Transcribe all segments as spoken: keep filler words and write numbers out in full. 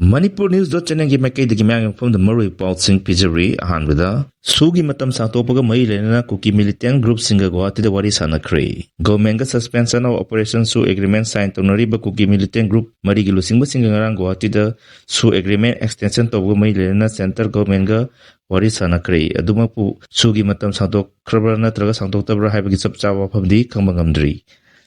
Manipur News dot channelꯒꯤ ꯃꯥꯏꯀꯩꯗꯒꯤ ꯃꯌꯥꯝꯒꯤ ꯃꯐꯝꯗ ꯃꯔꯨꯑꯣꯏꯕ ꯄꯥꯎꯁꯤꯡ ꯄꯤꯖꯔꯤ꯫ ꯑꯍꯥꯟꯕꯗ, ꯁꯨꯒꯤ ꯃꯇꯝ ꯁꯥꯡꯗꯣꯛꯄꯒ ꯃꯔꯤ ꯂꯩꯅꯅ ꯀꯨꯀꯤ militant groupꯁꯤꯡꯒ ꯒꯨꯋꯥꯍꯥꯇꯤꯗ ꯋꯥꯔꯤ ꯁꯥꯟꯅꯈ꯭ꯔꯦ꯫ Governmentꯒ Suspension of Operation SoO Agreement sign ꯇꯧꯅꯔꯤꯕ ꯀꯨꯀꯤ militant group ꯃꯔꯤꯒꯤ ꯂꯨꯆꯤꯡꯕꯁꯤꯡꯒ ꯉꯔꯥꯡ ꯒꯨꯋꯥꯍꯥꯇꯤꯗ SoO Agreement extension ꯇꯧꯕꯒ ꯃꯔꯤ ꯂꯩꯅꯅ Central Governmentꯒ ꯋꯥꯔꯤ ꯁꯥꯟꯅꯈ꯭ꯔꯦ꯫ ꯑꯗꯨꯃꯛꯄꯨ, ꯁꯨꯒꯤ ꯃꯇꯝ ꯁꯥꯡꯗꯣꯛꯈ꯭ꯔꯕ꯭ꯔꯥ ꯅꯠꯇ꯭ꯔꯒ ꯁꯥꯡꯗꯣꯛꯇꯕ꯭ꯔꯥ ꯍꯥꯏꯕꯒꯤ ꯆꯞ ꯆꯥꯕ ꯋꯥꯐꯝꯗꯤ ꯈꯪꯕ ꯉꯝꯗ꯭ꯔꯤ꯫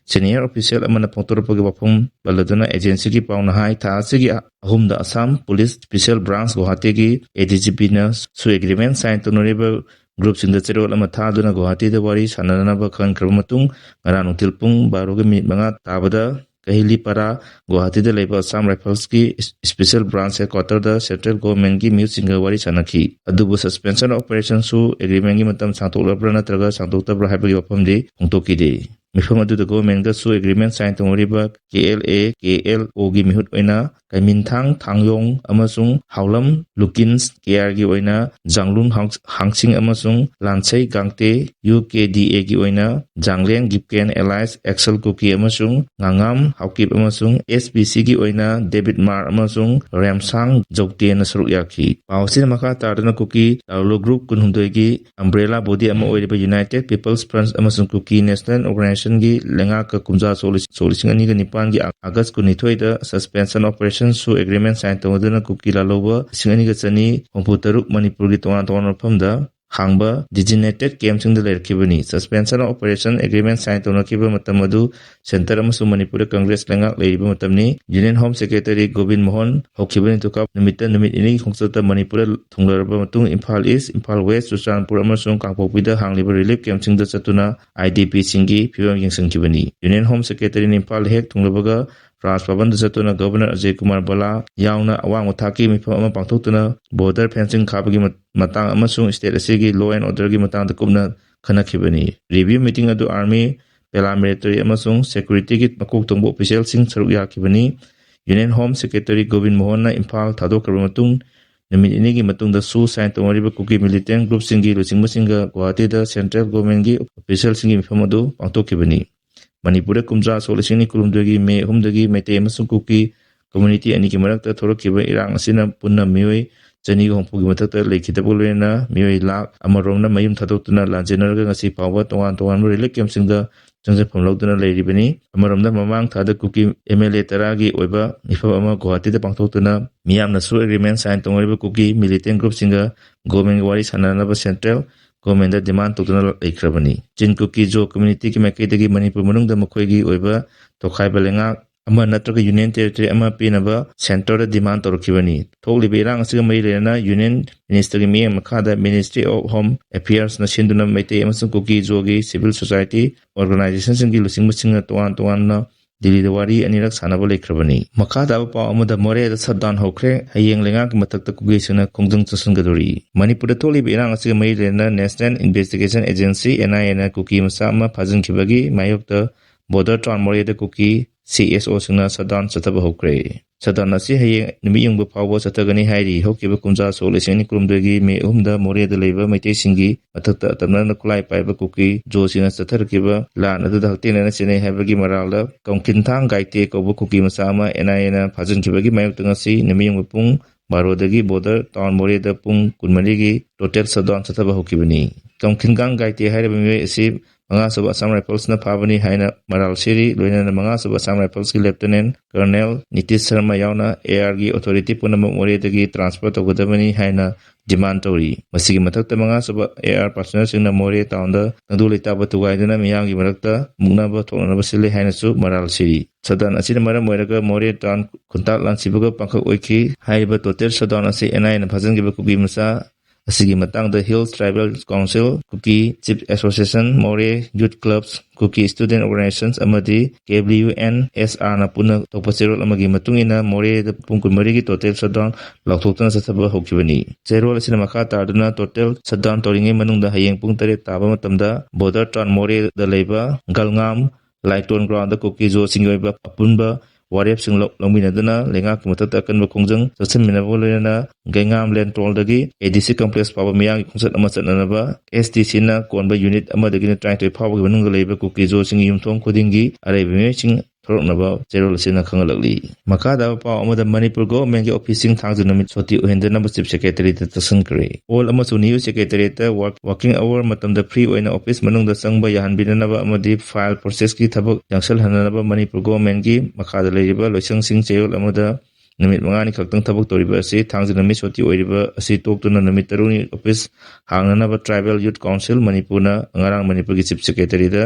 Senior official ꯑꯃꯅ ꯐꯣꯡꯗꯣꯔꯛꯄꯒꯤ ꯋꯥꯐꯝ ꯄꯜꯂꯗꯨꯅ, agencyꯒꯤ ꯄꯥꯎꯅ ꯍꯥꯏ, ꯊꯥ ꯑꯁꯤꯒꯤ ꯑꯍꯨꯝꯗ Assam Police Special Branch ꯒꯨꯋꯥꯍꯥꯇꯤꯒꯤ ADGPꯅ SoO Agreement sign ꯇꯧꯅꯔꯤꯕ groupꯁꯤꯡꯗ ꯆꯦꯔꯣꯜ ꯑꯃ ꯊꯥꯗꯨꯅ ꯒꯨꯋꯥꯍꯥꯇꯤꯗ ꯋꯥꯔꯤ ꯁꯥꯟꯅꯅꯕ ꯈꯪꯈ꯭ꯔꯕ ꯃꯇꯨꯡ, ꯉꯔꯥꯡ ꯅꯨꯡꯊꯤꯜ ꯄꯨꯡ ꯕꯥꯔꯣꯒ ꯃꯤꯅꯤꯠ ꯃꯉꯥ ꯇꯥꯕꯗ ꯀꯍꯤꯂꯤꯄꯥꯔꯥ, ꯒꯨꯋꯥꯍꯥꯇꯤꯗ ꯂꯩꯕ ꯑꯁꯥꯝ Riflesꯀꯤ Special Branch headquarterꯗ Central Governmentꯀꯤ ꯃꯤꯍꯨꯠꯁꯤꯡꯒ ꯋꯥꯔꯤ ꯁꯥꯟꯅꯈꯤ꯫ ꯑꯗꯨꯕꯨ Suspension of Operation SoO Agreementꯀꯤ ꯃꯇꯝ ꯁꯥꯡꯗꯣꯛꯂꯕ꯭ꯔꯥ ꯅꯠꯇ꯭ꯔꯒ ꯁꯥꯡꯗꯣꯛꯇꯕ꯭ꯔꯥ ꯍꯥꯏꯕꯒꯤ ꯋꯥꯐꯝꯗꯤ ꯐꯣꯡꯗꯣꯛꯈꯤꯗꯦ꯫ ꯃꯤꯐꯝ ꯑꯗꯨꯗ Governmentꯒ SoO Agreement sign ꯇꯧꯅꯔꯤꯕ KLA, KLOꯒꯤ ꯃꯤꯍꯨꯠ ꯑꯣꯏꯅ ꯀꯩꯃꯤꯟꯊꯥꯡ ꯊꯥꯡꯌꯣꯡ ꯑꯃꯁꯨꯡ ꯍꯥꯎꯂꯝ ꯂꯨꯀꯤꯟꯁ, KRꯒꯤ ꯑꯣꯏꯅ ꯖꯥꯡꯂꯨꯟ ꯍꯥꯡ-, ꯍꯥꯡꯁꯤꯡ ꯑꯃꯁꯨꯡ ꯂꯥꯟꯁꯩ ꯒꯥꯡꯇꯦ, UKDAꯒꯤ ꯑꯣꯏꯅ ꯖꯥꯡꯂꯦꯟ ꯒꯤꯞꯀꯦꯟ alias ꯑꯦꯛꯁꯦꯜ ꯀꯨꯀꯤ ꯑꯃꯁꯨꯡ ꯉꯥꯉꯥꯝ ꯍꯥꯎꯀꯤꯞ ꯑꯃꯁꯨꯡ SPCꯒꯤ ꯑꯣꯏꯅ ꯗꯦꯕꯤꯠ ꯃꯥꯔ ꯑꯃꯁꯨꯡ ꯔꯦꯝꯁꯥꯡ ꯖꯧꯇꯦꯅ ꯁꯔꯨꯛ ꯌꯥꯈꯤ꯫ ꯄꯥꯎ ꯑꯁꯤꯅ ꯃꯈꯥ ꯇꯥꯗꯨꯅ ꯀꯨꯀꯤ ꯂꯥꯂꯣ group ꯀꯨꯟꯍꯨꯝꯗꯣꯏꯒꯤ umbrella body ꯑꯃ ꯑꯣꯏꯔꯤꯕ United People's Front ꯑꯃꯁꯨꯡ Kuki National Organizationꯒꯤ ꯂꯩꯉꯥꯛꯀ ꯀꯨꯝꯖꯥ ꯁꯣꯛ ꯂꯤꯁꯤꯡ ꯑꯅꯤꯒ ꯅꯤꯄꯥꯟꯒꯤ ꯑꯥꯒꯁ ꯀꯨꯟꯅꯤꯊꯣꯏꯗ Suspension of Operation SoO Agreement sign ꯇꯧꯅꯗꯨꯅ ꯀꯨꯀꯤ ꯂꯥꯜꯍꯧꯕ ꯂꯤꯁꯤꯡ ꯑꯅꯤꯒ ꯆꯅꯤ ꯍꯨꯝꯐꯨ ꯇꯔꯨꯛ ꯃꯅꯤꯄꯨꯔꯒꯤ ꯇꯣꯉꯥꯟ ꯇꯣꯉꯥꯟꯕ ꯃꯐꯝꯗ ꯍꯥꯡꯕ designated campꯁꯤꯡꯗ ꯂꯩꯔꯛꯈꯤꯕꯅꯤ꯫ Suspension of Operation Agreement sign ꯇꯧꯅꯈꯤꯕ ꯃꯇꯝ ꯑꯗꯨ Centre ꯑꯃꯁꯨꯡ ꯃꯅꯤꯄꯨꯔꯗ Congress ꯂꯩꯉꯥꯛ ꯂꯩꯔꯤꯕ ꯃꯇꯝꯅꯤ꯫ Union Home Secretary Gobin Mohan ꯍꯧꯈꯤꯕ ꯅꯤꯡꯊꯧꯀꯥꯕ ꯅꯨꯃꯤꯠꯇ ꯅꯨꯃꯤꯠ ꯅꯤꯅꯤꯒꯤ ꯈꯣꯡꯆꯠꯇ ꯃꯅꯤꯄꯨꯔꯗ ꯊꯨꯡꯂꯔꯕ ꯃꯇꯨꯡ ꯏꯝꯐꯥꯜ East, ꯏꯝꯐꯥꯜ West, ꯆꯨꯔꯆꯥꯟꯄꯨꯔ ꯑꯃꯁꯨꯡ ꯀꯥꯡꯄꯣꯛꯄꯤꯗ ꯍꯥꯡꯂꯤꯕ relief campꯁꯤꯡꯗ ꯆꯠꯇꯨꯅ IDPꯁꯤꯡꯒꯤ ꯐꯤꯕꯝ ꯌꯦꯡꯁꯤꯟꯈꯤꯕꯅꯤ꯫ Union Home Secretaryꯅ ꯏꯝꯐꯥꯜ ꯍꯦꯛ ꯊꯨꯡꯂꯕꯒ ꯔꯥꯖ ꯚꯕꯟꯗ ꯆꯠꯇꯨꯅ Governor ꯑꯖꯌ ꯀꯨꯃꯥꯔ ꯕꯂꯥ ꯌꯥꯎꯅ ꯑꯋꯥꯡꯕ ꯊꯥꯛꯀꯤ ꯃꯤꯐꯝ ꯑꯃ ꯄꯥꯡꯊꯣꯛꯇꯨꯅ border fencing ꯈꯥꯕꯒꯤ ꯃ-, ꯃꯇꯥꯡ ꯑꯃꯁꯨꯡ state ꯑꯁꯤꯒꯤ law and orderꯒꯤ ꯃꯇꯥꯡꯗ ꯀꯨꯞꯅ ꯈꯟꯅꯈꯤꯕꯅꯤ꯫ Review meeting ꯑꯗꯨ army, paramilitary ꯑꯃꯁꯨꯡ securityꯒꯤ ꯃꯀꯣꯛ ꯊꯣꯡꯕ officialꯁꯤꯡ ꯁꯔꯨꯛ ꯌꯥꯈꯤꯕꯅꯤ꯫ Union Home Secretary Gobin ꯃꯣꯍꯟꯅ Imphal ꯊꯥꯗꯣꯛꯈ꯭ꯔꯕ ꯃꯇꯨꯡ ꯅꯨꯃꯤꯠ ꯅꯤꯅꯤꯒꯤ ꯃꯇꯨꯡꯗ SoO sign ꯇꯧꯅꯔꯤꯕ ꯀꯨꯀꯤ militant groupꯁꯤꯡꯒꯤ ꯂꯨꯆꯤꯡꯕꯁꯤꯡꯒ ꯒꯨꯋꯥꯍꯥꯇꯤꯗ Central Governmentꯀꯤ officialꯁꯤꯡꯒꯤ ꯃꯤꯐꯝ ꯑꯗꯨ ꯄꯥꯡꯊꯣꯛꯈꯤꯕꯅꯤ꯫ ꯃꯅꯤꯄꯨꯔꯗ ꯀꯨꯝꯖꯥ ꯁꯣꯛ ꯂꯤꯁꯤꯡ ꯑꯅꯤ ꯀꯨꯟꯍꯨꯝꯗꯣꯏꯒꯤ ꯃꯦ ꯑꯍꯨꯝꯗꯒꯤ ꯃꯩꯇꯩ ꯑꯃꯁꯨꯡ ꯀꯨꯀꯤ ꯀꯝꯃ꯭ꯌꯨꯅꯤꯇꯤ ꯑꯅꯤꯒꯤ ꯃꯔꯛꯇ ꯊꯣꯛꯂꯛꯈꯤꯕ ꯏꯔꯥꯡ ꯑꯁꯤꯅ ꯄꯨꯟꯅ ꯃꯤꯑꯣꯏ ꯆꯅꯤꯒ ꯍꯨꯝꯐꯨꯒꯤ ꯃꯊꯛꯇ ꯂꯩꯈꯤꯗꯕꯒ ꯂꯣꯏꯅꯅ ꯃꯤꯑꯣꯏ ꯂꯥꯈ ꯑꯃꯔꯣꯝꯅ ꯃꯌꯨꯝ ꯊꯥꯗꯣꯛꯇꯨꯅ ꯂꯥꯟꯖꯦꯟꯅꯔꯒ ꯉꯁꯤ ꯐꯥꯎꯕ ꯇꯣꯉꯥꯟ ꯇꯣꯉꯥꯟꯕ relief camp ꯁꯤꯡꯗ ꯆꯪꯖꯐꯝ ꯂꯧꯗꯨꯅ ꯂꯩꯔꯤꯕꯅꯤ꯫ ꯑꯃꯔꯣꯝꯗ ꯃꯃꯥꯡ ꯊꯥꯗ ꯀꯨꯀꯤ MLA ꯇꯔꯥꯒꯤ ꯑꯣꯏꯕ ꯃꯤꯐꯝ ꯑꯃ ꯒꯨꯋꯥꯍꯥꯇꯤꯗ ꯄꯥꯡꯊꯣꯛꯇꯨꯅ ꯃꯤꯌꯥꯝꯅꯁꯨ agreement sign ꯇꯧꯅꯔꯤꯕ ꯀꯨꯀꯤ militant group ꯁꯤꯡꯒ government ꯒꯤ ꯋꯥꯔꯤ ꯁꯥꯟꯅꯅꯕ central government ꯗ demand ꯇꯧꯗꯨꯅ ꯂꯩꯈ꯭ꯔꯕꯅꯤ꯫ ꯆꯤꯟ ꯀꯨꯀꯤ ꯖꯣ community ꯒꯤ ꯃꯥꯏꯀꯩꯗꯒꯤ ꯃꯅꯤꯄꯨꯔ ꯃꯅꯨꯡꯗ ꯃꯈꯣꯏꯒꯤ ꯑꯣꯏꯕ ꯇꯣꯈꯥꯏꯕ ꯂꯩꯉꯥꯛ ꯑꯃ ꯅꯠꯇ꯭ꯔꯒ union territory ꯑꯃ ꯄꯤꯅꯕ centre ꯗ demand ꯇꯧꯔꯛꯈꯤꯕꯅꯤ꯫ ꯊꯣꯛꯂꯤꯕ ꯏꯔꯥꯡ ꯑꯁꯤꯒ ꯃꯔꯤ ꯂꯩꯅꯅ Union Minister ꯒꯤ ꯃꯤꯠꯌꯦꯡ ꯃꯈꯥꯗ Ministry of Home Affairs ꯅ ꯁꯤꯟꯗꯨꯅ ꯃꯩꯇꯩ ꯑꯃꯁꯨꯡ ꯀꯨꯀꯤ ꯖꯣꯒꯤ civil society organization ꯁꯤꯡꯒꯤ ꯂꯨꯆꯤꯡꯕꯁꯤꯡꯅ ꯇꯣꯉꯥꯟ ꯇꯣꯉꯥꯟꯅ ꯗꯤꯜꯂꯤꯗ ꯋꯥꯔꯤ ꯑꯅꯤꯔꯛ ꯁꯥꯟꯅꯕ ꯂꯩꯈ꯭ꯔꯕꯅꯤ꯫ ꯃꯈꯥ ꯇꯥꯕ ꯄꯥꯎ ꯑꯃꯗ ꯃꯣꯔꯦꯗ shutdown ꯍꯧꯈ꯭ꯔꯦ꯫ ꯍꯌꯦꯡ ꯂꯩꯉꯥꯛꯀꯤ ꯃꯊꯛꯇ ꯀꯨꯀꯤꯁꯤꯡꯅ ꯈꯣꯡꯖꯪ ꯆꯪꯁꯤꯟꯒꯗꯧꯔꯤ꯫ ꯃꯅꯤꯄꯨꯔꯗ ꯊꯣꯛꯂꯤꯕ ꯏꯔꯥꯡ ꯑꯁꯤꯒ ꯃꯔꯤ ꯂꯩꯅꯅ National Investigation Agency, NIA ꯅ ꯀꯨꯀꯤ ꯃꯆꯥ ꯑꯃ ꯐꯥꯖꯤꯟꯈꯤꯕꯒꯤ ꯃꯥꯌꯣꯛꯇ border town ꯃꯣꯔꯦꯗ ꯀꯨꯀꯤ CSO ꯁꯤꯡꯅ shutdown ꯆꯠꯊꯕ ꯍꯧꯈ꯭ꯔꯦ꯫ Shutdown ꯑꯁꯤ ꯍꯌꯦꯡ ꯅꯨꯃꯤꯠ ꯌꯨꯡꯕ ꯐꯥꯎꯕ ꯆꯠꯊꯒꯅꯤ ꯍꯥꯏꯔꯤ꯫ ꯍꯧꯈꯤꯕ ꯀꯨꯝꯖꯥ ꯁꯣꯛ ꯂꯤꯁꯤꯡ ꯑꯅꯤ ꯀꯨꯟꯍꯨꯝꯗꯣꯏꯒꯤ ꯃꯦ ꯑꯍꯨꯝꯗ ꯃꯣꯔꯦꯗ ꯂꯩꯕ ꯃꯩꯇꯩꯁꯤꯡꯒꯤ ꯃꯊꯛꯇ ꯑꯇꯝꯅꯅ ꯈꯨꯠꯂꯥꯏ ꯄꯥꯏꯕ ꯀꯨꯀꯤ ꯖꯣꯁꯤꯡꯅ ꯆꯠꯊꯔꯛꯈꯤꯕ ꯂꯥꯟ ꯑꯗꯨꯗ ꯍꯛꯊꯦꯡꯅꯅ ꯆꯦꯟꯅꯩ ꯍꯥꯏꯕꯒꯤ ꯃꯔꯥꯜꯗ ꯀꯣꯡꯈꯤꯟꯊꯥꯡ ꯒꯥꯏꯇꯦ ꯀꯧꯕ ꯀꯨꯀꯤ ꯃꯆꯥ ꯑꯃ NIA ꯅ ꯐꯥꯖꯤꯟꯈꯤꯕꯒꯤ ꯃꯥꯌꯣꯛꯇ ꯉꯁꯤ ꯅꯨꯃꯤꯠ ꯌꯨꯡꯕ ꯄꯨꯡ ꯕꯥꯔꯣꯗꯒꯤ border town ꯃꯣꯔꯦꯗ ꯄꯨꯡ ꯀꯨꯟꯃꯔꯤꯒꯤ total shutdown ꯆꯠꯊꯕ ꯍꯧꯈꯤꯕꯅꯤ꯫ ꯀꯣꯡꯈꯤꯟꯊꯥꯡ ꯒꯥꯏꯇꯦ ꯍꯥꯏꯔꯤꯕ ꯃꯤꯑꯣꯏ ꯑꯁꯤ ꯃꯉꯥꯁꯨꯕ Assam Rifles ꯅ ꯐꯥꯕꯅꯤ ꯍꯥꯏꯅ ꯃꯔꯥꯜ ꯁꯤꯔꯤ꯫ ꯂꯣꯏꯅꯅ ꯃꯉꯥꯁꯨꯕ Assam Rifles ꯀꯤ Lieutenant Colonel ꯅꯤꯇꯤꯁ ꯁꯔꯃ ꯌꯥꯎꯅ AR ꯒꯤ authority ꯄꯨꯝꯅꯃꯛ ꯃꯣꯔꯦꯗꯒꯤ transfer ꯇꯧꯒꯗꯕꯅꯤ ꯍꯥꯏꯅ demand ꯇꯧꯔꯤ꯫ ꯃꯁꯤꯒꯤ ꯃꯊꯛꯇ ꯃꯉꯥꯁꯨꯕ AR personnel ꯁꯤꯡꯅ ꯃꯣꯔꯦ town ꯗ ꯇꯪꯗꯨ ꯂꯩꯇꯥꯕ ꯊꯨꯒꯥꯏꯗꯨꯅ ꯃꯤꯌꯥꯝꯒꯤ ꯃꯔꯛꯇ ꯃꯨꯛꯅꯕ ꯊꯣꯛꯅꯅꯕ ꯁꯤꯜꯂꯤ ꯍꯥꯏꯅꯁꯨ ꯃꯔꯥꯜ ꯁꯤꯔꯤ꯫ Shutdown ꯑꯁꯤꯅ ꯃꯔꯝ ꯑꯣꯏꯔꯒ ꯃꯣꯔꯦ town ꯈꯨꯟꯇꯥꯛ ꯂꯥꯟꯁꯤꯕꯒ ꯄꯥꯡꯈꯛ ꯑꯣꯏꯈꯤ꯫ ꯍꯥꯏꯔꯤꯕ total shutdown ꯑꯁꯤ NIA ꯅ ꯐꯥꯖꯤꯟꯈꯤꯕ ꯀꯨꯀꯤ ꯃꯆꯥ ꯑꯁꯤꯒꯤ ꯃꯇꯥꯡꯗ Hills Tribal Council, Kuki Chief Association, Moreh Youth Clubs, Kuki Student Organizations ꯑꯃꯗꯤ KWNSR ꯅ ꯄꯨꯟꯅ ꯊꯣꯛꯄ ꯆꯦꯔꯣꯜ ꯑꯃꯒꯤ ꯃꯇꯨꯡ ꯏꯟꯅ ꯃꯣꯔꯦꯗ ꯄꯨꯡ ꯀꯨꯟꯃꯔꯤꯒꯤ total shutdown ꯂꯥꯎꯊꯣꯛꯇꯨꯅ ꯆꯠꯊꯕ ꯍꯧꯈꯤꯕꯅꯤ꯫ ꯆꯦꯔꯣꯜ ꯑꯁꯤꯅ ꯃꯈꯥ ꯇꯥꯗꯨꯅ total shutdown ꯇꯧꯔꯤꯉꯩ ꯃꯅꯨꯡꯗ ꯍꯌꯦꯡ ꯄꯨꯡ ꯇꯔꯦꯠ ꯇꯥꯕ ꯃꯇꯝꯗ border town ꯃꯣꯔꯦꯗ ꯂꯩꯕ ꯒꯜꯉꯥꯝ ꯂꯥꯏꯇꯣꯟ ground ꯗ ꯀꯨꯀꯤ ꯖꯣꯁꯤꯡꯒꯤ ꯑꯣꯏꯕ ꯑꯄꯨꯟꯕ ꯋꯥꯔꯦꯞꯁꯤꯡ ꯂꯧ-, ꯂꯧꯃꯤꯟꯅꯗꯨꯅ ꯂꯩꯉꯥꯛꯀꯤ ꯃꯊꯛꯇ ꯑꯀꯟꯕ ꯈꯣꯡꯖꯪ ꯆꯠꯁꯤꯟꯃꯤꯟꯅꯕꯒ ꯂꯣꯏꯅꯅ ꯒꯩꯉꯥꯝ ꯂꯦꯟꯇꯣꯜꯗꯒꯤ ADC complex ꯐꯥꯎꯕ ꯃꯤꯌꯥꯝꯒꯤ ꯈꯣꯡꯆꯠ ꯑꯃ ꯆꯠꯅꯅꯕ STC ꯅ ꯀꯣꯟꯕ unit ꯑꯃꯗꯒꯤꯅ ꯇꯔꯥꯅꯤꯊꯣꯏ ꯐꯥꯎꯕꯒꯤ ꯃꯅꯨꯡꯗ ꯂꯩꯕ ꯀꯨꯀꯤ ꯖꯣꯁꯤꯡꯒꯤ ꯌꯨꯝꯊꯣꯡ ꯈꯨꯗꯤꯡꯒꯤ ꯑꯔꯩꯕ ꯃꯤꯑꯣꯏꯁꯤꯡ ꯊꯣꯔꯛꯅꯕ ꯆꯦꯔꯣꯜ ꯑꯁꯤꯅ ꯈꯪꯍꯜꯂꯛꯂꯤ꯫ ꯃꯈꯥ ꯇꯥꯕ ꯄꯥꯎ ꯑꯃꯗ ꯃꯅꯤꯄꯨꯔ ꯒꯣꯚꯔꯟꯃꯦꯟꯠꯀꯤ ꯑꯣꯐꯤꯁꯁꯤꯡ ꯊꯥꯡꯖ ꯅꯨꯃꯤꯠ ꯁꯨꯇꯤ ꯑꯣꯏꯍꯟꯗꯅꯕ ꯆꯤꯐ ꯁꯦꯀ꯭ꯔꯦꯇꯔꯤꯗ ꯇꯛꯁꯤꯟꯈ꯭ꯔꯦ꯫ ꯑꯣꯜ ꯑꯃꯁꯨꯡ ꯅ꯭ꯌꯨ ꯁꯦꯀ꯭ꯔꯦꯇꯔꯤꯌꯦꯠꯇ ꯋꯥꯔꯛ-, ꯋꯥꯔꯀꯤꯡ ꯑꯋꯥꯔ ꯃꯇꯝꯗ ꯐ꯭ꯔꯤ ꯑꯣꯏꯅ ꯑꯣꯐꯤꯁ ꯃꯅꯨꯡꯗ ꯆꯪꯕ ꯌꯥꯍꯟꯕꯤꯅꯅꯕ ꯑꯃꯗꯤ ꯐꯥꯏꯜ ꯄ꯭ꯔꯣꯁꯦꯁꯀꯤ ꯊꯕꯛ ꯌꯥꯡꯁꯜꯍꯟꯅꯅꯕ ꯃꯅꯤꯄꯨꯔ ꯒꯣꯚꯔꯟꯃꯦꯟꯠꯀꯤ ꯃꯈꯥꯗ ꯂꯩꯔꯤꯕ ꯂꯣꯏꯁꯪꯁꯤꯡ ꯆꯌꯣꯜ ꯑꯃꯗ ꯅꯨꯃꯤꯠ ꯃꯉꯥꯅꯤ ꯈꯛꯇꯪ ꯊꯕꯛ ꯇꯧꯔꯤꯕ ꯑꯁꯤ ꯊꯥꯡꯖ ꯅꯨꯃꯤꯠ ꯁꯨꯇꯤ ꯑꯣꯏꯔꯤꯕ ꯑꯁꯤ ꯇꯣꯛꯇꯨꯅ ꯅꯨꯃꯤꯠ ꯇꯔꯨꯛꯅꯤ ꯑꯣꯐꯤꯁ ꯍꯥꯡꯅꯅꯕ ꯇ꯭ꯔꯥꯏꯕꯦꯜ ꯌꯨꯠ ꯀꯥꯎꯟꯁꯤꯜ ꯃꯅꯤꯄꯨꯔꯅ ꯉꯔꯥꯡ ꯃꯅꯤꯄꯨꯔꯒꯤ ꯆꯤꯐ ꯁꯦꯀ꯭ꯔꯦꯇꯔꯤꯗ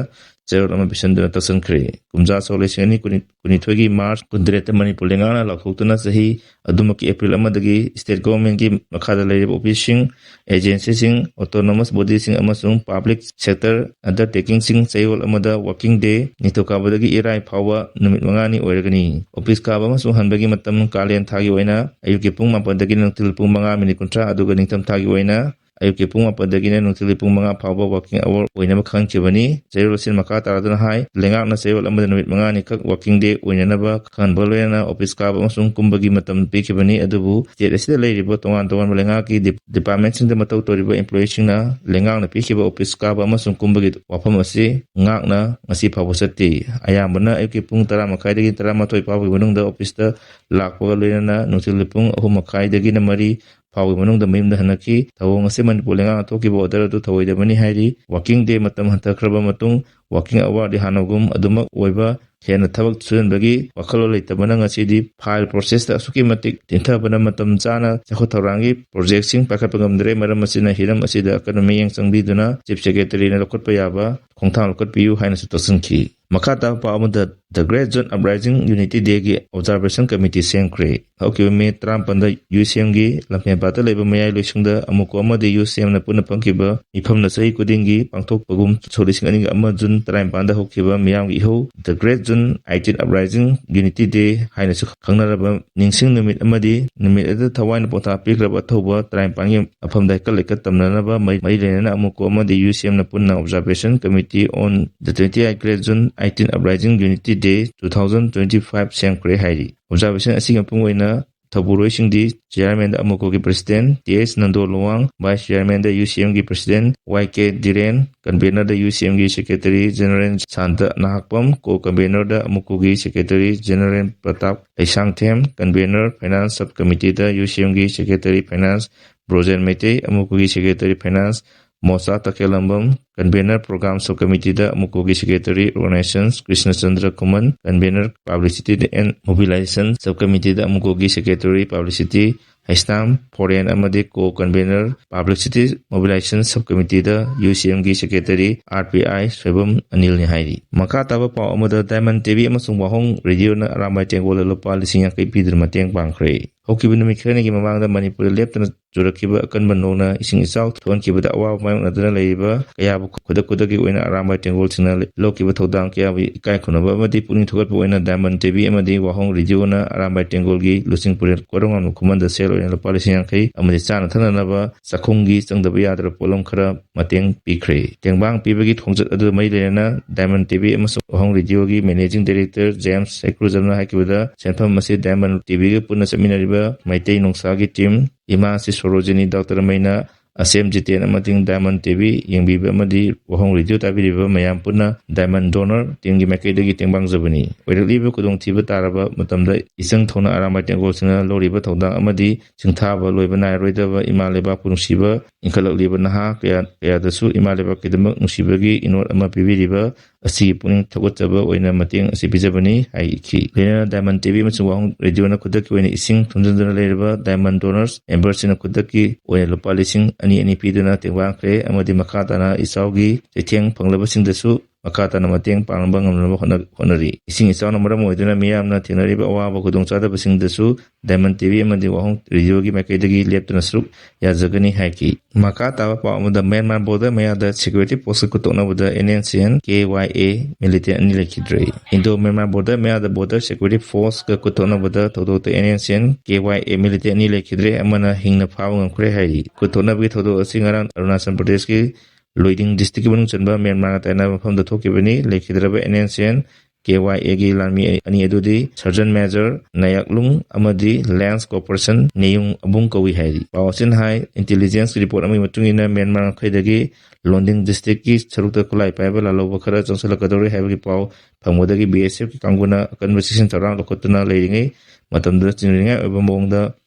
ꯆꯦꯔꯣꯜ ꯑꯃ ꯄꯤꯁꯤꯟꯗꯨꯅ ꯇꯛꯁꯤꯟꯈ꯭ꯔꯦ꯫ ꯀꯨꯝꯖꯥ ꯁꯣꯛ ꯂꯤꯁꯤꯡ ꯑꯅꯤ ꯀꯨꯟꯅꯤꯊꯣꯏꯒꯤ ꯃꯥꯔꯆ ꯀꯨꯟꯇꯔꯦꯠꯇ ꯃꯅꯤꯄꯨꯔ ꯂꯩꯉꯥꯛꯅ ꯂꯥꯎꯊꯣꯛꯇꯨꯅ ꯆꯍꯤ ꯑꯗꯨꯃꯛꯀꯤ ꯑꯦꯄ꯭ꯔꯤꯜ ꯑꯃꯗꯒꯤ ꯁ꯭ꯇꯦꯠ ꯒꯣꯚꯔꯟꯃꯦꯟꯠꯀꯤ ꯃꯈꯥꯗ ꯂꯩꯔꯤꯕ ꯑꯣꯐꯤꯁꯁꯤꯡ, ꯑꯦꯖꯦꯟꯁꯤꯁꯤꯡ, ꯑꯣꯇꯣꯅꯣꯃꯁ ꯕꯣꯗꯤꯁꯤꯡ ꯑꯃꯁꯨꯡ ꯄꯥꯕ꯭ꯂꯤꯛ ꯁꯦꯛꯇꯔ ꯑꯟꯗꯔꯇꯦꯀꯤꯡꯁꯤꯡ ꯆꯌꯣꯜ ꯑꯃꯗ ꯋꯥꯔꯀꯤꯡ ꯗꯦ ꯅꯤꯡꯊꯧꯀꯥꯕꯗꯒꯤ ꯏꯔꯥꯏ ꯐꯥꯎꯕ ꯅꯨꯃꯤꯠ ꯃꯉꯥꯅꯤ ꯑꯣꯏꯔꯒꯅꯤ꯫ ꯑꯣꯐꯤꯁ ꯀꯥꯕ ꯑꯃꯁꯨꯡ ꯍꯟꯕꯒꯤ ꯃꯇꯝ ꯀꯥꯂꯦꯟ ꯊꯥꯒꯤ ꯑꯣꯏꯅ ꯑꯌꯨꯛꯀꯤ ꯄꯨꯡ ꯃꯥꯄꯟꯗꯒꯤꯅ ꯅꯨꯡꯊꯤꯜ ꯄꯨꯡ ꯃꯉꯥ ꯃꯤꯅꯤꯠ ꯀꯨꯟꯊ꯭ꯔꯥ, ꯑꯗꯨꯒ ꯅꯤꯡꯊꯝ ꯊꯥꯒꯤ ꯑꯣꯏꯅ ꯑꯌꯨꯛꯀꯤ ꯄꯨꯡ ꯃꯥꯄꯟꯗꯒꯤꯅ ꯅꯨꯡꯊꯤꯜꯒꯤ ꯄꯨꯡ ꯃꯉꯥ ꯐꯥꯎꯕ ꯋꯥꯔꯀꯤꯡ ꯑꯋꯥꯔ ꯑꯣꯏꯅꯕ ꯈꯪꯍꯟꯈꯤꯕꯅꯤ꯫ ꯆꯌꯣꯜ ꯑꯁꯤꯅ ꯃꯈꯥ ꯇꯥꯔꯗꯨꯅ ꯍꯥꯏ, ꯂꯩꯉꯥꯛꯅ ꯆꯌꯣꯜ ꯑꯃꯗ ꯅꯨꯃꯤꯠ ꯃꯉꯥꯅꯤꯈꯛ ꯋꯥꯔꯀꯤꯡ ꯗꯦ ꯑꯣꯏꯅꯅꯕ ꯈꯪꯍꯟꯕꯒ ꯂꯣꯏꯅꯅ ꯑꯣꯐꯤꯁ ꯀꯥꯕ ꯑꯃꯁꯨꯡ ꯀꯨꯝꯕꯒꯤ ꯃꯇꯝ ꯄꯤꯈꯤꯕꯅꯤ꯫ ꯑꯗꯨꯕꯨ ꯁ꯭ꯇꯦꯠ ꯑꯁꯤꯗ ꯂꯩꯔꯤꯕ ꯇꯣꯉꯥꯟ ꯇꯣꯉꯥꯟꯕ ꯂꯩꯉꯥꯛꯀꯤ ꯗꯤꯞ-, ꯗꯤꯄꯥꯔꯠꯃꯦꯟꯠꯁꯤꯡꯗ ꯃꯊꯧ ꯇꯧꯔꯤꯕ ꯏꯝꯄ꯭ꯂꯣꯌꯤꯁꯤꯡꯅ ꯂꯩꯉꯥꯛꯅ ꯄꯤꯈꯤꯕ ꯑꯣꯐꯤꯁ ꯀꯥꯕ ꯑꯃꯁꯨꯡ ꯀꯨꯝꯕꯒꯤ ꯋꯥꯐꯝ ꯑꯁꯤ ꯉꯥꯛꯅ ꯉꯁꯤ ꯐꯥꯎꯕ ꯆꯠꯇꯦ꯫ ꯑꯌꯥꯝꯕꯅ ꯑꯌꯨꯛꯀꯤ ꯄꯨꯡ ꯇꯔꯥ ꯃꯈꯥꯏꯗꯒꯤ ꯇꯔꯥꯃꯥꯊꯣꯏ ꯐꯥꯎꯕꯒꯤ ꯃꯅꯨꯡꯗ ꯑꯣꯐꯤꯁꯇ ꯂꯥꯛꯄꯒ ꯂꯣꯏꯅꯅ ꯅꯨꯡꯊꯤꯜꯒꯤ ꯄꯨꯡ ꯑꯍꯨꯝ ꯃꯈꯥꯏꯗꯒꯤꯅ ꯃꯔꯤ ꯐꯥꯎꯒꯤ ꯃꯅꯨꯡꯗ ꯃꯌꯨꯝꯗ ꯍꯟꯅꯈꯤ꯫ ꯊꯧꯑꯣꯡ ꯑꯁꯤ ꯃꯅꯤꯄꯨꯔ ꯂꯩꯉꯥꯛꯅ ꯊꯣꯛꯈꯤꯕ ꯑꯣꯔꯗꯔ ꯑꯗꯨ ꯊꯧꯑꯣꯏꯗꯕꯅꯤ ꯍꯥꯏꯔꯤ꯫ ꯋꯥꯔꯀꯤꯡ ꯗꯦ ꯃꯇꯝ ꯍꯟꯊꯈ꯭ꯔꯕ ꯃꯇꯨꯡ ꯋꯥꯔꯀꯤꯡ ꯑꯋꯥꯔꯗꯤ ꯍꯥꯟꯅꯒꯨꯝ ꯑꯗꯨꯃꯛ ꯑꯣꯏꯕ, ꯍꯦꯟꯅ ꯊꯕꯛ ꯁꯨꯖꯟꯕꯒꯤ ꯋꯥꯈꯜꯂꯣꯟ ꯂꯩꯇꯕꯅ ꯉꯁꯤꯗꯤ ꯐꯥꯏꯜ ꯄ꯭ꯔꯣꯁꯦꯁꯇ ꯑꯁꯨꯛꯀꯤ ꯃꯇꯤꯛ ꯊꯤꯟꯊꯕꯅ ꯃꯇꯝ ꯆꯥꯅ ꯆꯥꯎꯈꯠ ꯊꯧꯔꯥꯡꯒꯤ ꯄ꯭ꯔꯣꯖꯦꯛꯁꯤꯡ ꯄꯥꯏꯈꯠꯄ ꯉꯝꯗ꯭ꯔꯦ꯫ ꯃꯔꯝ ꯑꯁꯤꯅ ꯍꯤꯔꯝ ꯑꯁꯤꯗ ꯑꯀꯟꯕ ꯃꯤꯠꯌꯦꯡ ꯆꯪꯕꯤꯗꯨꯅ ꯆꯤꯐ ꯁꯦꯀ꯭ꯔꯦꯇꯔꯤꯅ ꯂꯧꯈꯠꯄ ꯌꯥꯕ ꯈꯣꯡꯊꯥꯡ ꯂꯧꯈꯠꯄꯤꯌꯨ ꯍꯥꯏꯅꯁꯨ ꯇꯛꯁꯤꯟꯈꯤ꯫ ꯃꯈꯥ ꯇꯥꯕ ꯄꯥꯎ ꯑꯃꯗ, The Great Zone Uprising Unity Dayꯒꯤ ꯑꯣꯕꯖꯥꯔꯕꯦꯁꯟ ꯀꯃꯤꯇꯤ ꯁꯦꯝꯈ꯭ꯔꯦ꯫ ꯍꯧꯈꯤꯕ ꯃꯦ ꯇꯔꯥꯃꯥꯄꯟꯗ ꯌꯨ ꯁꯤ ꯑꯦꯝꯒꯤ ꯂꯝꯐꯦꯜꯄꯥꯠꯇ ꯂꯩꯕ ꯃꯌꯥꯏ ꯂꯣꯏꯁꯪꯗ ꯑꯃꯨꯀꯣ ꯑꯃꯗꯤ ꯌꯨ ꯁꯤ ꯑꯦꯝꯅ ꯄꯨꯟꯅ ꯐꯝꯈꯤꯕ ꯃꯤꯐꯝꯅ ꯆꯍꯤ ꯈꯨꯗꯤꯡꯒꯤ ꯄꯥꯡꯊꯣꯛꯄꯒꯨꯝ ꯁꯣꯛ ꯂꯤꯁꯤꯡ ꯑꯅꯤꯒ ꯑꯃ ꯖꯨꯟ ꯇꯔꯥꯅꯤꯄꯥꯟꯗ ꯍꯧꯈꯤꯕ ꯃꯤꯌꯥꯝꯒꯤ ꯏꯍꯧ The Great Zone eighteen Uprising Unity Day ꯍꯥꯏꯅꯁꯨ ꯈꯪꯅꯔꯕ ꯅꯤꯡꯁꯤꯡ ꯅꯨꯃꯤꯠ ꯑꯃꯗꯤ ꯅꯨꯃꯤꯠ ꯑꯗꯨꯗ ꯊꯋꯥꯏꯅ ꯄꯣꯊꯥ ꯄꯤꯈ꯭ꯔꯕ ꯑꯊꯧꯕ ꯇꯔꯥꯅꯤꯄꯥꯟꯒꯤ ꯃꯐꯝꯗ ꯍꯩꯀꯠ ꯂꯩꯀꯠ ꯇꯝꯅꯅꯕ ꯃꯔꯤ, ꯃꯔꯤ ꯂꯩꯅꯅ ꯑꯃꯨꯀꯣ ꯑꯃꯗꯤ ꯌꯨ ꯁꯤ ꯑꯦꯝꯅ ꯄꯨꯟꯅ Observation Committee on the twenty-eight Great Zone eighteen Uprising Unity Day two thousand twenty-five ꯁꯦꯝꯈ꯭ꯔꯦ ꯍꯥꯏꯔꯤ꯫ ꯑꯣꯕꯖꯥꯔꯕꯦꯁꯟ ꯑꯁꯤꯒꯤ ꯃꯄꯨꯡ ꯑꯣꯏꯅ ꯊꯧꯄꯨꯔꯣꯏꯁꯤꯡꯗꯤ Chairman ꯗ ꯑꯃꯨꯀꯣꯒꯤ President T S Nando Luwang, Vice Chairman ꯗ ꯌꯨ ꯁꯤ ꯑꯦꯝꯒꯤ President Y K Dhiren, Convener ꯗ ꯌꯨ ꯁꯤ ꯑꯦꯝꯒꯤ Secretary General Shanta Nahakpam, Co-Convener ꯗ ꯑꯃꯨꯀꯣꯒꯤ Secretary General Pratap Leishangthem, Convener Finance Sub Committee ꯗ ꯌꯨ ꯁꯤ ꯑꯦꯝꯒꯤ Secretary Finance ꯕ꯭ꯔꯣꯖꯦꯟ ꯃꯩꯇꯩ, ꯑꯃꯨꯀꯣꯒꯤ Secretary Finance Mosha Takhellambam, Convener Program Sub Committee ꯗ ꯑꯃꯨꯀꯣꯒꯤ Secretary Organizations Krishnachandra Khuman, Convener Publicity and Mobilization Sub Committee ꯗ ꯑꯃꯨꯀꯣꯒꯤ Secretary Publicity ꯍꯩꯁꯅꯥꯝ ꯐꯣꯔꯦꯟ ꯑꯃꯗꯤ Co-Convener Publicity Mobilization Sub Committee ꯗ U C ꯑꯦꯝꯒꯤ Secretary R P I Soibam ꯑꯅꯤꯜꯅꯤ ꯍꯥꯏꯔꯤ꯫ ꯃꯈꯥ ꯇꯥꯕ ꯄꯥꯎ ꯑꯃꯗ, ꯗꯥꯏꯃꯟ ꯇꯤ ꯚꯤ ꯑꯃꯁꯨꯡ ꯋꯥꯍꯣꯡ ꯔꯦꯗꯤꯑꯣꯅ ꯑꯔꯥꯝꯕꯥꯏ ꯇꯦꯡꯒꯣꯜꯗ ꯂꯨꯄꯥ ꯂꯤꯁꯤꯡ ꯌꯥꯡꯈꯩ ꯄꯤꯗꯨꯅ ꯃꯇꯦꯡ ꯄꯥꯡꯈ꯭ꯔꯦ꯫ ꯍꯧꯈꯤꯕ ꯅꯨꯃꯤꯠ ꯈꯔꯅꯤꯒꯤ ꯃꯃꯥꯡꯗ ꯃꯅꯤꯄꯨꯔꯗ ꯂꯦꯞꯇꯅ ꯆꯨꯔꯛꯈꯤꯕ ꯑꯀꯟꯕ ꯅꯣꯡꯅ ꯏꯁꯤꯡ ꯏꯆꯥꯎ ꯊꯣꯛꯍꯟꯈꯤꯕꯗ ꯑꯋꯥꯕ ꯃꯥꯌꯣꯛꯅꯗꯨꯅ ꯂꯩꯔꯤꯕ ꯀꯌꯥꯕꯨ ꯈꯨꯗꯛ ꯈꯨꯗꯛꯀꯤ ꯑꯣꯏꯅ ꯑꯔꯥꯝꯕꯥꯏ ꯇꯦꯡꯒꯣꯜꯁꯤꯡꯅ ꯂꯧꯈꯤꯕ ꯊꯧꯗꯥꯡ ꯀꯌꯥꯕꯨ ꯏꯀꯥꯏ ꯈꯨꯝꯅꯕ ꯑꯃꯗꯤ ꯄꯨꯛꯅꯤꯡ ꯊꯧꯒꯠꯄ ꯑꯣꯏꯅ ꯗꯥꯏꯃꯟ ꯇꯤ ꯚꯤ ꯑꯃꯗꯤ ꯋꯥꯍꯣꯡ ꯔꯦꯗꯤꯑꯣꯅ ꯑꯔꯥꯝꯕꯥꯏ ꯇꯦꯡꯒꯣꯜꯒꯤ ꯂꯨꯆꯤꯡ ꯄꯨꯔꯦꯜ ꯀꯣꯔꯧꯉꯥꯟꯕ ꯈꯨꯃꯟꯗ ꯁꯦꯜ ꯑꯣꯏꯅ ꯂꯨꯄꯥ ꯂꯤꯁꯤꯡ ꯌꯥꯡꯈꯩ ꯑꯃꯗꯤ ꯆꯥꯅ ꯊꯛꯅꯅꯕ ꯆꯥꯛꯈꯨꯝꯒꯤ ꯆꯪꯗꯕ ꯌꯥꯗ꯭ꯔꯕ ꯄꯣꯠꯂꯝ ꯈꯔ ꯃꯇꯦꯡ ꯄꯤꯈ꯭ꯔꯦ꯫ ꯇꯦꯡꯕꯥꯡ ꯄꯤꯕꯒꯤ ꯈꯣꯡꯆꯠ ꯑꯗꯨ ꯃꯔꯤ ꯂꯩꯅꯅ ꯗꯥꯏꯃꯟ ꯇꯤ ꯚꯤ ꯑꯃꯁꯨꯡ ꯋꯥꯍꯣꯡ ꯔꯦꯗꯤꯑꯣꯒꯤ Managing Director ꯖꯦꯝꯁ ꯁꯩꯀ꯭ꯔꯨꯖꯝꯅ ꯍꯥꯏꯈꯤꯕꯗ, ꯁꯦꯟꯐꯝ ꯑꯁꯤ ꯗꯥꯏꯃꯟ ꯇꯤ ꯚꯤꯒ ꯄꯨꯟꯅ ꯆꯠꯃꯤꯟꯅꯔꯤꯕ ꯃꯩꯇꯩ ꯅꯨꯡꯁꯥꯒꯤ team, ꯏꯃꯥ ꯁꯤ ꯁꯣꯔꯣꯖꯤꯅꯤ ꯗꯥꯛꯇꯔ ꯃꯩꯅ, ꯑꯁꯦꯝ ꯖꯤꯇꯦꯟ ꯑꯃꯗꯤ ꯗꯥꯏꯃꯟ ꯇꯤ ꯚꯤ ꯌꯦꯡꯕꯤꯕ ꯑꯃꯗꯤ ꯋꯥꯍꯣꯡ ꯔꯦꯗꯤꯑꯣ ꯇꯥꯕꯤꯔꯤꯕ ꯃꯌꯥꯝ ꯄꯨꯟꯅ ꯗꯥꯏꯃꯟ ꯗꯣꯅꯔ ꯇꯤꯝꯒꯤ ꯃꯥꯏꯀꯩꯗꯒꯤ ꯇꯦꯡꯕꯥꯡꯖꯕꯅꯤ꯫ ꯑꯣꯏꯔꯛꯂꯤꯕ ꯈꯨꯗꯣꯡꯊꯤꯕ ꯇꯥꯔꯕ ꯃꯇꯝꯗ ꯏꯆꯪ ꯊꯧꯅ ꯑꯔꯥꯝꯕꯥꯏ ꯇꯦꯡꯒꯣꯜꯁꯤꯡꯅ ꯂꯧꯔꯤꯕ ꯊꯧꯗꯥꯡ ꯑꯃꯗꯤ ꯁꯤꯡꯊꯥꯕ ꯂꯣꯏꯕ ꯅꯥꯏꯔꯣꯏꯗꯕ ꯏꯃꯥ ꯂꯩꯕꯥꯛꯄꯨ ꯅꯨꯡꯁꯤꯕ ꯏꯟꯈꯠꯂꯛꯂꯤꯕ ꯅꯍꯥ ꯀꯌꯥ, ꯀꯌꯥꯗꯁꯨ ꯏꯃꯥ ꯂꯩꯕꯥꯛꯀꯤꯗꯃꯛ ꯅꯨꯡꯁꯤꯕꯒꯤ ꯏꯅꯣꯠ ꯑꯃ ꯄꯤꯕꯤꯔꯤꯕ ꯑꯁꯤꯒꯤ ꯄꯨꯛꯅꯤꯡ ꯊꯧꯒꯠꯆꯕ ꯑꯣꯏꯅ ꯃꯇꯦꯡ ꯑꯁꯤ ꯄꯤꯖꯕꯅꯤ ꯍꯥꯏꯈꯤ꯫ ꯂꯣꯏꯅꯅ ꯗꯥꯏꯃꯟ ꯇꯤ ꯚꯤ ꯑꯃꯁꯨꯡ ꯋꯥꯍꯣꯡ ꯔꯦꯗꯤꯑꯣꯅ ꯈꯨꯗꯛꯀꯤ ꯑꯣꯏꯅ ꯏꯁꯤꯡ ꯊꯨꯝꯖꯤꯟꯗꯨꯅ ꯂꯩꯔꯕ ꯗꯥꯏꯃꯟ ꯗꯣꯅꯔꯁ ꯃꯦꯝꯕꯔꯁꯤꯡꯅ ꯈꯨꯗꯛꯀꯤ ꯑꯣꯏꯅ ꯂꯨꯄꯥ ꯂꯤꯁꯤꯡ ꯑꯅꯤ ꯑꯅꯤ ꯄꯤꯗꯨꯅ ꯇꯦꯡꯕꯥꯡꯈ꯭ꯔꯦ ꯑꯃꯗꯤ ꯃꯈꯥ ꯇꯥꯅ ꯏꯆꯥꯎꯒꯤ ꯆꯩꯊꯦꯡ ꯐꯪꯂꯕꯁꯤꯡꯗꯁꯨ ꯃꯈꯥ ꯇꯥꯅ ꯃꯇꯦꯡ ꯄꯥꯡꯅꯕ ꯉꯝꯅꯕ ꯍꯣꯠꯅ-, ꯍꯣꯠꯅꯔꯤ꯫ ꯏꯁꯤꯡ ꯏꯆꯥꯎꯅ ꯃꯔꯝ ꯑꯣꯏꯗꯨꯅ ꯃꯤꯌꯥꯝꯅ ꯊꯦꯡꯅꯔꯤꯕ ꯑꯋꯥꯕ ꯈꯨꯗꯣꯡꯆꯥꯗꯕꯁꯤꯡꯗꯁꯨ ꯗꯥꯏꯃꯟ ꯇꯤ ꯚꯤ ꯑꯃꯗꯤ ꯋꯥꯍꯣꯡ ꯔꯦꯗꯤꯑꯣꯒꯤ ꯃꯥꯏꯀꯩꯗꯒꯤ ꯂꯦꯞꯇꯅ ꯁꯔꯨꯛ ꯌꯥꯖꯒꯅꯤ ꯍꯥꯏꯈꯤ꯫ ꯃꯈꯥ ꯇꯥꯕ ꯄꯥꯎ ꯑꯃꯗ, ꯃ꯭ꯌꯥꯟꯃꯥꯔ ꯕꯣꯔꯗꯔ ꯃꯌꯥꯗ ꯁꯦꯀ꯭ꯌꯨꯔꯤꯇꯤ ꯄꯣꯁꯀ ꯈꯨꯠꯇꯣꯛꯅꯕꯗ N N C N, K Y A militant ꯑꯅꯤ ꯂꯩꯈꯤꯗ꯭ꯔꯦ꯫ ꯏꯟꯗꯣ ꯃ꯭ꯌꯥꯟꯃꯥꯔ ꯕꯣꯔꯗꯔ ꯃꯌꯥꯗ ꯕꯣꯔꯗꯔ ꯁꯦꯀ꯭ꯌꯨꯔꯤꯇꯤ ꯐꯣꯔꯁꯀ ꯈꯨꯠꯇꯣꯛꯅꯕꯗ ꯊꯧꯗꯣꯛꯇ N N C N, K Y A militant ꯑꯅꯤ ꯂꯩꯈꯤꯗ꯭ꯔꯦ, ꯑꯃꯅ ꯍꯤꯡꯅ ꯐꯥꯕ ꯉꯝꯈ꯭ꯔꯦ ꯍꯥꯏꯔꯤ꯫ ꯈꯨꯠꯊꯣꯛꯅꯕꯒꯤ ꯊꯧꯗꯣꯛ ꯑꯁꯤ ꯉꯔꯥꯡ ꯑꯔꯨꯅꯥꯆꯜ ꯄ꯭ꯔꯗꯦꯁꯀꯤ ꯂꯣꯏꯗꯤꯡ ꯗꯤꯁꯇ꯭ꯔꯤꯛꯀꯤ ꯃꯅꯨꯡ ꯆꯟꯕ ꯃ꯭ꯌꯥꯟꯃꯥꯔꯒ ꯇꯥꯏꯅꯕ ꯃꯐꯝꯗ ꯊꯣꯛꯈꯤꯕꯅꯤ꯫ ꯂꯩꯈꯤꯗ꯭ꯔꯕ N N C N, K Y ꯑꯦꯒꯤ ꯂꯥꯟꯃꯤ ꯑꯅꯤ ꯑꯗꯨꯗꯤ Sergeant Major ꯅꯌꯥꯛꯂꯨꯡ ꯑꯃꯗꯤ Lance Corporation ꯅꯦꯌꯨꯡ ꯑꯕꯨꯡ ꯀꯧꯏ ꯍꯥꯏꯔꯤ꯫ ꯄꯥꯎ ꯑꯁꯤꯅ ꯍꯥꯏ, intelligence report ꯑꯃꯒꯤ ꯃꯇꯨꯡ ꯏꯟꯅ ꯃ꯭ꯌꯥꯟꯃꯥꯔ ꯉꯝꯈꯩꯗꯒꯤ ꯂꯣꯟꯗꯤꯡ districtꯀꯤ ꯁꯔꯨꯛꯇ ꯈꯨꯠꯂꯥꯏ ꯄꯥꯏꯕ ꯂꯥꯜꯍꯧꯕ ꯈꯔ ꯆꯪꯁꯤꯜꯂꯛꯀꯗꯧꯔꯤ ꯍꯥꯏꯕꯒꯤ ꯄꯥꯎ ꯐꯪꯕꯗꯒꯤ B S Fꯀꯤ ꯀꯥꯡꯕꯨꯅ ꯑꯀꯟꯕ ꯆꯦꯛꯁꯤꯟ ꯊꯧꯔꯥꯡ ꯂꯧꯈꯠꯇꯨꯅ ꯂꯩꯔꯤꯉꯩ ꯃꯇꯝꯗ ꯆꯤꯡꯅꯅꯤꯡꯉꯥꯏ ꯑꯣꯏꯕ ꯃꯑꯣꯡꯗ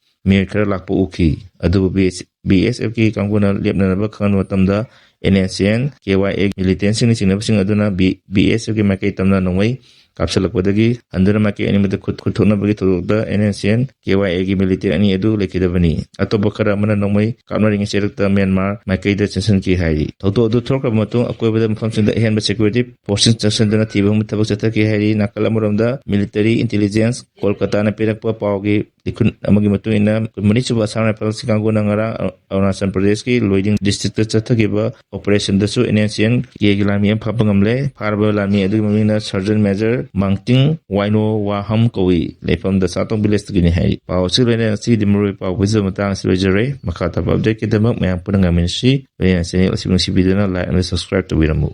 ꯃꯤꯑꯣꯏ ꯈꯔ ꯂꯥꯛꯄ ꯎꯈꯤ꯫ ꯑꯗꯨꯕꯨ B S, B S Fꯀꯤ ꯀꯥꯡꯕꯨꯅ ꯂꯦꯞꯅꯅꯕ ꯈꯪꯍꯟꯕ ꯃꯇꯝꯗ N S C N, K Y A militantꯁꯤꯡꯅ ꯆꯤꯡꯅꯕꯁꯤꯡ ꯑꯗꯨꯅ B, B S Fꯀꯤ ꯃꯥꯏꯀꯩ ꯇꯝꯅ ꯅꯣꯡꯃꯩ ꯀꯥꯞꯁꯤꯜꯂꯛꯄꯗꯒꯤ ꯍꯟꯗꯨꯅ ꯃꯥꯏꯀꯩ ꯑꯅꯤꯃꯛꯇ ꯈꯨꯠ, ꯈꯨꯠ ꯊꯣꯛꯅꯕꯒꯤ ꯊꯧꯗꯣꯛꯇ N S C N, K Y Aꯒꯤ militant ꯑꯅꯤ ꯑꯗꯨ ꯂꯩꯈꯤꯗꯕꯅꯤ꯫ ꯑꯇꯣꯞꯄ ꯈꯔ ꯑꯃꯅ ꯅꯣꯡꯃꯩ ꯀꯥꯞꯅꯔꯤꯉꯩ ꯆꯦꯔꯛꯇ ꯃ꯭ꯌꯥꯟꯃꯥꯔ ꯃꯥꯏꯀꯩꯗ ꯆꯦꯟꯁꯤꯟꯈꯤ ꯍꯥꯏꯔꯤ꯫ ꯊꯧꯗꯣꯛ ꯑꯗꯨ ꯊꯣꯛꯈ꯭ꯔꯕ ꯃꯇꯨꯡ ꯑꯀꯣꯏꯕꯗ ꯃꯐꯝꯁꯤꯡꯗ ꯑꯍꯦꯟꯕ security forceꯁꯤꯡ ꯆꯪꯁꯤꯟꯗꯨꯅ ꯊꯤꯕ ꯍꯨꯝꯕꯒꯤ ꯊꯕꯛ ꯆꯠꯊꯈꯤ ꯍꯥꯏꯔꯤ꯫ ꯅꯥꯀꯜ ꯑꯃꯔꯣꯝꯗ military intelligence ꯀꯣꯜꯀꯇꯥꯅ ꯄꯤꯔꯛꯄ ꯄꯥꯎꯒꯤ ꯂꯤꯈꯨꯟ ꯑꯃꯒꯤ ꯃꯇꯨꯡ ꯏꯟꯅ, ꯀꯨꯟꯃꯔꯤ ꯁꯨꯕ Assam Riflesꯀꯤ ꯀꯥꯡꯕꯨꯅ ꯉꯔꯥꯡ ꯑꯔꯨꯅꯥꯆꯜ ꯄ꯭ꯔꯗꯦꯁꯀꯤ ꯂꯣꯏꯗꯤꯡ districtꯇ ꯆꯠꯊꯈꯤꯕ operationꯗꯁꯨ N S C N Kꯒꯤ ꯂꯥꯟꯃꯤ ꯑꯃ ꯐꯥꯕ ꯉꯝꯂꯦ꯫ ꯐꯥꯔꯕ ꯂꯥꯟꯃꯤ ꯑꯗꯨꯒꯤ ꯃꯃꯤꯡꯅ Sergeant Major ꯃꯥꯡꯇꯤꯡ ꯋꯥꯏꯅꯣ ꯋꯥꯍꯝ ꯀꯧꯏ꯫ ꯂꯩꯐꯝ ꯗꯁꯥꯇꯣꯡ villageꯇꯒꯤꯅꯤ ꯍꯥꯏꯔꯤ꯫ ꯄꯥꯎ ꯑꯁꯤ ꯂꯣꯏꯅ ꯉꯁꯤꯒꯤ ꯃꯔꯨꯑꯣꯏꯕ ꯄꯥꯎ ꯄꯨꯝꯅꯃꯛ ꯃꯇꯥꯡ ꯑꯁꯤ ꯂꯣꯏꯖꯔꯦ꯫ ꯃꯈꯥ ꯇꯥꯕ updateꯀꯤꯗꯃꯛ ꯃꯌꯥꯝ ꯄꯨꯟꯅ ꯉꯥꯏꯃꯤꯟꯅꯁꯤ꯫ ꯂꯣꯏꯅꯅ channel ꯑꯁꯤꯕꯨ ꯅꯨꯡꯁꯤꯕꯤꯗꯨꯅ like ꯑꯃꯗꯤ subscribe ꯇꯧꯕꯤꯔꯝꯃꯨ꯫